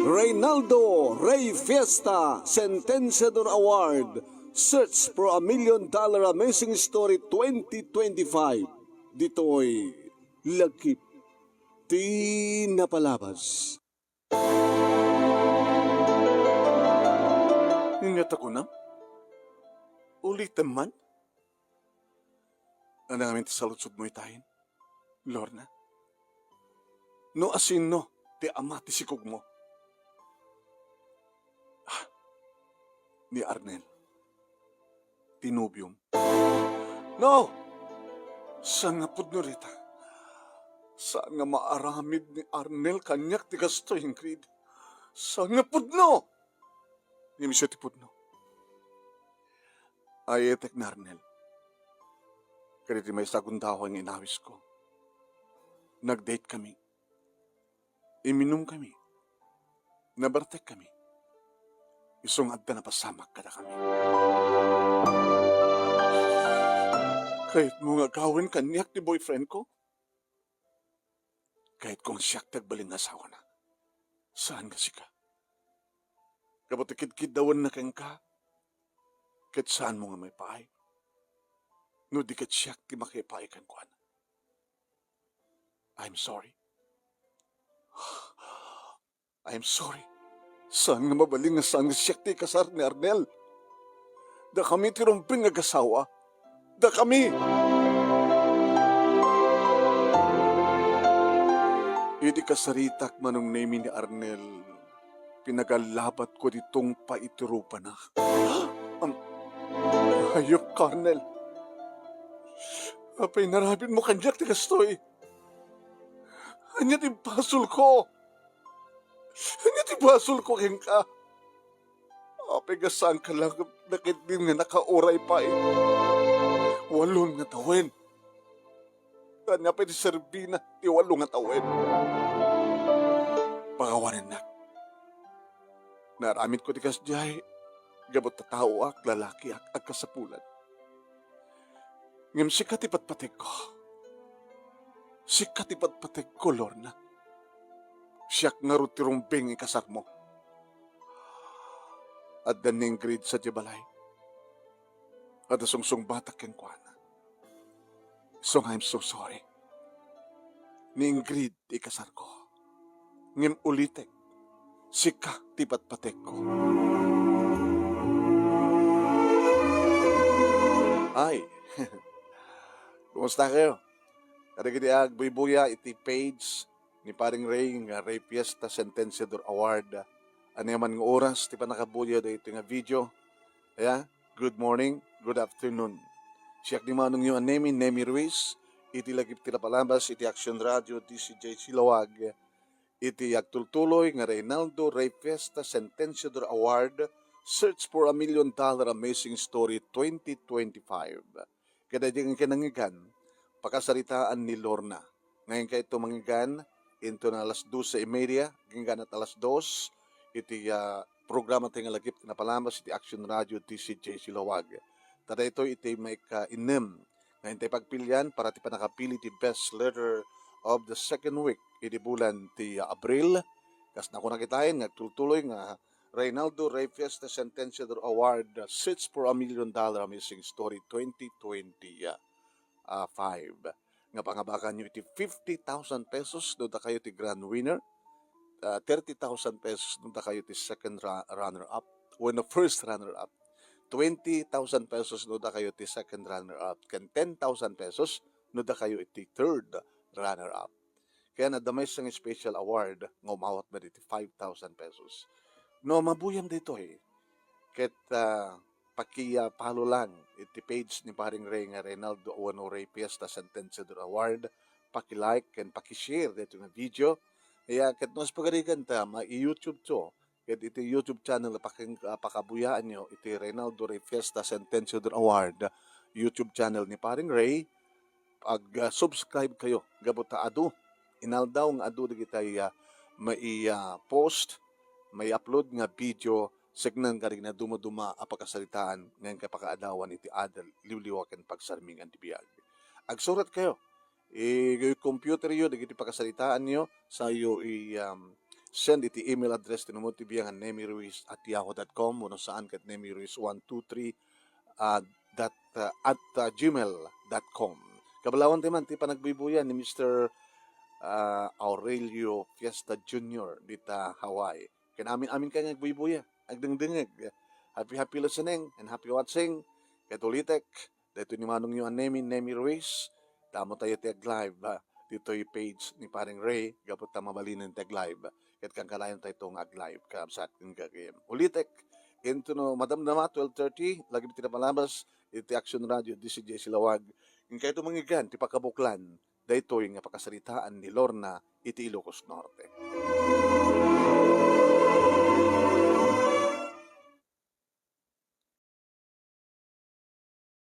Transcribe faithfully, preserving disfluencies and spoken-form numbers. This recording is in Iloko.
Reynaldo Rey Fiesta Sentenciador Award, Search for a Million Dollar Amazing Story twenty twenty-five. Ditoy lagip ti napalabas. Ania ta kunam? Ulitem man? Ania ngamin ti saludsodmo itan, Lorna? No asino ti ama ti sikogmo? Ah, ni Arnel, ti nobiom. No! Saan nga pudno dita? Saan nga maaramid ni Arnel kaniak ti kastoy, Ingrid? Saan nga pudno? Ngem isu ti pudno. Ay-ayatek ni Arnel. Kadagiti maysa a gundaway nga inawisko. Nag-date kami. Imminum kami. Nabartek kami. Isu nga adda napasamak kadakami. Kayatmo nga agawen kaniak ti boyfriend ko? Kayatko nga siak ti agbalin nga asawana. Saan nga sika? Gapu ti kidkiddawenna kenka, ket saanmo nga maipaay. No di ket siak ti makaipaay kenkuana. I'm sorry. I'm sorry. Saan nga mabalin nga saan nga siak ti ikasar ni Arnel? Dakami ti rumbeng nga agasawa. Dakami! Idi kasaritak manong Nemi ni Arnel, pinagallabatko ti tungpa iti rupana. Am-, hayop ka, Arnel. Apay inaramidmo kaniak ti kastoy? Ania ti basolko? Ania ti basolko kenka? Apay nga saanka laeng nakitdin nga nakauray pay? Walon nga tawen. Ania pay ti serbina ti walo nga tawen? Pakawanennak. Naaramidko ti kasdiay, gapu ta taoak, lalakiak, agkasapulan. Ngem sika ti patpategko. Sika ti patpategko, Lorna. Siak ngarud ti rumbeng ikasarmo. Adda ni Ingrid sadiay balay. Adda sungsungbatak kenkuana. So nga, I'm so sorry. Ni Ingrid ti ikasarko. Ngem ulitek, sika ti patpategko. Ay, kumusta kayo? Kadagiti agbuybuya iti page ni Paring Ray nga Ray Fiesta Sentenciador Award. Ania man nga oras ti pannakabuyaw daytoy nga video. Aya, good morning, good afternoon. Siak ni manongyo a Nemi, Nemi Ruiz, iti lagip ti napalabas iti Action Radio D C J Silawag, iti agtultuloy nga Reynaldo Ray Fiesta Sentenciador Award, Search for a Million Dollar Amazing Story twenty twenty-five. Kadaydi nga kinangigan, pakasaritaan ni Lorna. Ngayon kayo ito mangigan, into na alas doce y media, gingganat alas dos, iti, ah, programa tayo nga lagip ti napalabas iti Action Radio D C J Silawag. Ta daytoy iti maika-innem nga intay pagpilian para ti pannakapili ti best letter of the second week idi bulan ti, ah, Abril. Kas nakuna kitaen nga agtultuloy nga Reynaldo Ray Fiesta Sentenciador Award, Search for a Million Dollar Amazing Story twenty twenty-five. Nga pangabakanyo iti fifty thousand pesos no dakayo ti grand winner, ah, thirty thousand pesos no dakayo ti second ra-, runner-up, wenno first runner-up, twenty thousand pesos no dakayo ti second runner-up, ken ten thousand pesos no dakayo iti third runner-up. Ken adda maysa nga special award nga umawat met iti five thousand pesos. No mabuyam daytoy, ket, ah, paki-, ah, follow lang iti page ni Paring Ray nga Reynaldo Uwano Ray Fiesta Sentenciador Award. Paki-like ken paki-share daytoy nga video. Ya, ket no, as pagarigan ta, ma-YouTube to. Ket iti YouTube channel, paking-, ah, pakabuyaanyo iti Reynaldo Ray Fiesta Sentenciador Award YouTube channel ni Paring Ray. Ag, ah, subscribe kayo. Gapu ta adu, inaldaw nga adu dagitay, ah, mai-, ah, post, mai-upload nga video, sakbay kadagiti nadumaduma a pakasaritaan nga inkay pakaadawan iti adal, liwliwa ken pagsarmingan ti biag. Agsurat kayo i-, i-computer yo dagiti pakasalitaanyo, sayo i, um, send iti email address ti numero ti biangan, nemi ruiz at yahoo dot com, wenno saan ket nemi ruiz one two three, ah, dot, ah, at, ah, gmail dot com. Kabalawan ti man ti panagbuybuya ni Mister, ah, Aurelio Fiesta Junior dita Hawaii. Ken amin-amin kay nga agbuybuya, agdengdengeg. Happy, happy listening and happy watching. Ket ulitek, daytoy ni manongyo a Nemi, Nemi Ruiz. Damo tayo ti ag-live, ah, ditoy page ni Paring Ray, gapu ta mabalinen ti ag-live. Ket kankanayon tayo nga ag-live, kabsat, ken gagayem. Ulitek, intono madamdama, twelve thirty, lagip ti napalabas iti Action Radio, D C J Silawag. Inkayto mangiggan ti pakabuklan, daytoy nga pakasaritaan ni Lorna iti Ilocos Norte.